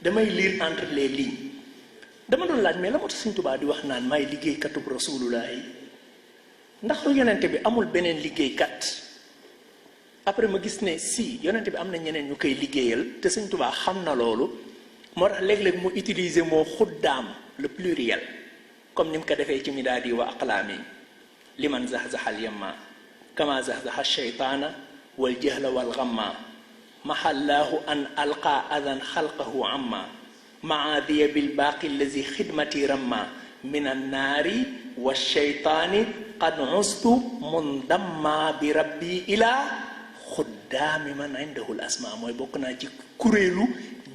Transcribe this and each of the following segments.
damay lire entre les lignes dama doon laaj mais la moo tax Sëñ Tuubaa di wax naan may liggéeykatub rasulullahi ndax yonente bi amul beneen liggéeykat après ma gis ne si yonente bi am na ñeneen ñu koy liggéeyal te Sëñ Tuubaa xam na loolu moo tax léeg-léeg mu utiliser moo xuddaam le pluriel comme ni mu ko defee ci midaadi wa aqlaami liman zahzahal yamma kama zahzaha sheytaana wal jahla wal ghamma mahallaahu an alqa adan xalqahu amma maadiya bil baaqi allazi xidmati ramma min annaari wa sheytaani qad ustu mundamma bi rabbi ila xuddaami man indahu l asma mooy bokk naa ci kuréelu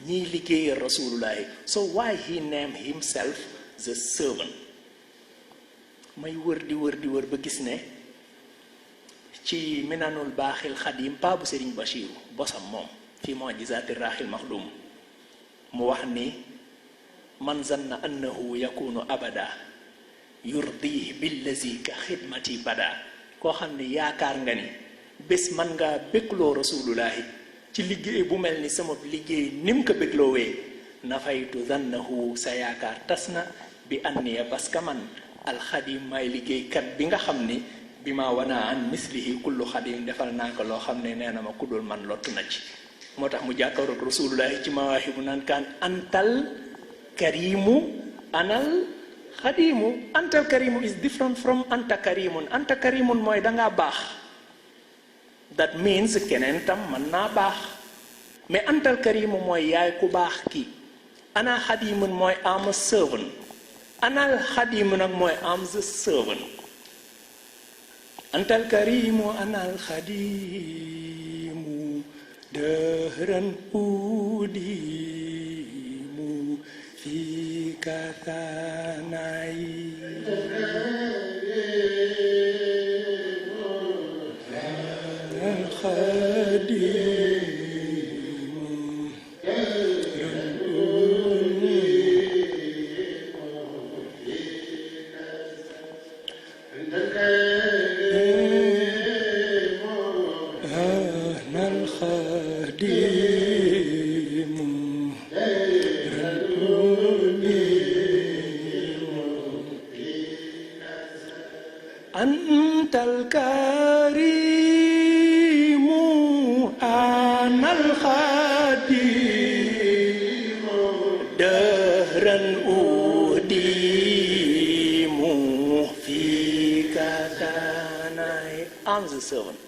ñiy liggéeyal rasulullahi. So why he named himself the servant? may wër di wër ba gis ne ci minanul baaxil xadim pa bu Serigne Bachiru bosam moom fi mujizaati raaxil maxdum mu wax ni man zanna annahu yakunu abada yurdihi billazi ka xidmati bada koo xam ne yaakaar nga ni bés man ngaa bégloo rasulullahi ci liggéey bu mel ni sama liggéey nim ko bégloowee nafaytu zannahu sa yaakaar tas na bi anniya parce que man alxadim may liggéeykat bi nga xam ni bi ma wana an mislihi kullu xadim defal naa ko loo xam ne nee na ma kuddul man lottu na ci moo tax mu jàkkaaroog rasulullahi ci mawaahibu naan kaan antal karimu anal xadimu. Antal karimu is different from anta karimun. Anta karimun mooy dangaa baax, that means keneen tam mën naa baax, mais antal karimu mooy yaay ku baax ki. Ana xadimun mooy am a servant. Anal xadimu nag mooy am the servant. Antal karimu anal xadimu dëhran udimu fi kathanai anal xadimu dëhran antal karimu anal khadimu dahran udimu fi katanai. I'm the servant.